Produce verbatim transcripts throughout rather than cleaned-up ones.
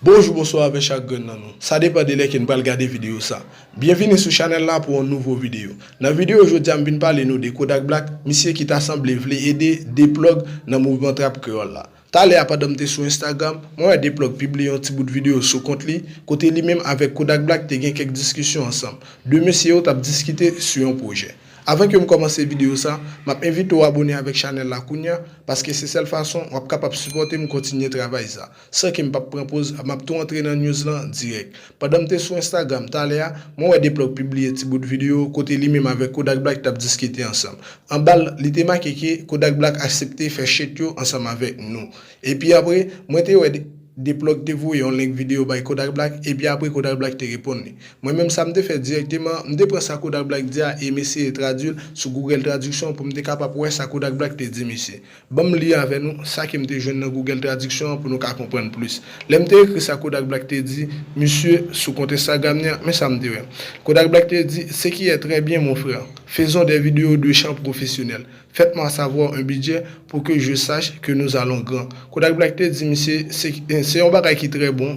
Bonjou, bonswa avè chak grenn nan nou. Sa depann de lè ke n pral gade videyo sa. Byenvini sou chanèl la pou yon nouvo videyo. Nan videyo jodi a, m vin pale nou de Kodak Black, misye ki ta sanble vle ede D-Plug nan mouvman trap kreyòl la. Talè a, pandan m te sou Instagram, mwen wè D-Plug pibliye yon ti bout videyo sou kont li, kote li menm avèk Kodak Black te gen kèk diskisyon ansanm. De mesye yo t ap diskite sou yon pwojè. Avan ke m kòmanse videyo sa, m ap envite w abone avèk chanèl la kounye a, paske se sèl fason w ap kapab sipòte m kontinye travay sa. San ke m p ap pran poz, m ap tou antre nan news lan dirèk. Pandan m te sou Instagram talè a, mwen wè D-Plug pibliye ti bout videyo kote li menm avèk Kodak Black t ap diskite ansanm. Anba l, li te make ke Kodak Black aksepte fè shit yo ansanm avèk nou. Epi apre, mwen te wè D-, D-Plug te voye yon link videyo bay Kodak Black, epi apre Kodak Black te reponn li. Mwen menm sa m te fè dirèkteman, m te pran sa Kodak Black di a e m eseye tradui l sou Google Traduction pou m te kapab wè sa Kodak Black te di misye. Ban m li avè nou sa ke m te jwenn nan Google Traduction an pou nou ka konprann plis. Lè m te ekri sa Kodak Black te di misye sou kont Instagram li an, men sa m te wè. Kodak Black te di, ce qui est très bien, mon frère. Faisons des vidéos de chant professionnel. Faites-moi savoir un budget pour que je sache que nous allons grand. Kodak Black te di misye, se, se yon bagay ki trè bon,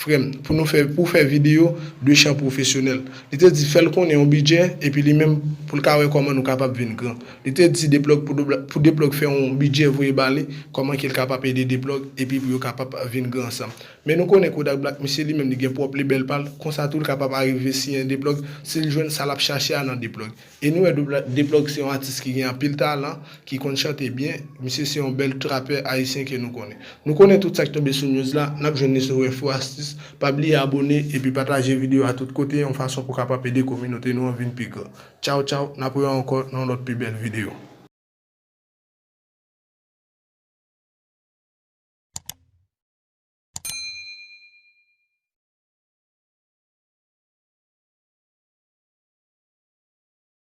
frè m, pou nou fè, pou fè videyo de chant professionnel. Li te di, fè l konnen yon bidjè, epi li menm, pou l ka wè kòman nou kapab vin gran. Li te di D-Plug pou D-, pou D-Plug fè yon bidjè voye ba li, kòman ke l kapab ede D-Plug, epi pou yo kapab vin gran ansanm. Men nou konnen Kodak Black, misye li menm, li gen pwòp lebèl pa l, konsa tou l kapab arive siyen D-Plug, si l jwenn sa l ap chache a nan D-Plug. E nou wè D-Plug se yon atis ki gen anpil talan, ki konn chante byen, misye se yon bèl trapè ayisyen ke nou konnen. Nou konnen tout sa k tonbe sou news la, n ap jwenn li sou Info Astuce. Pa bliye abone epi pataje videyo a tout kote, yon fason pou kapab ede kominote nou an vin pi gran. Tchaw, tchaw, n ap wè ankò nan yon lòt pi bèl videyo.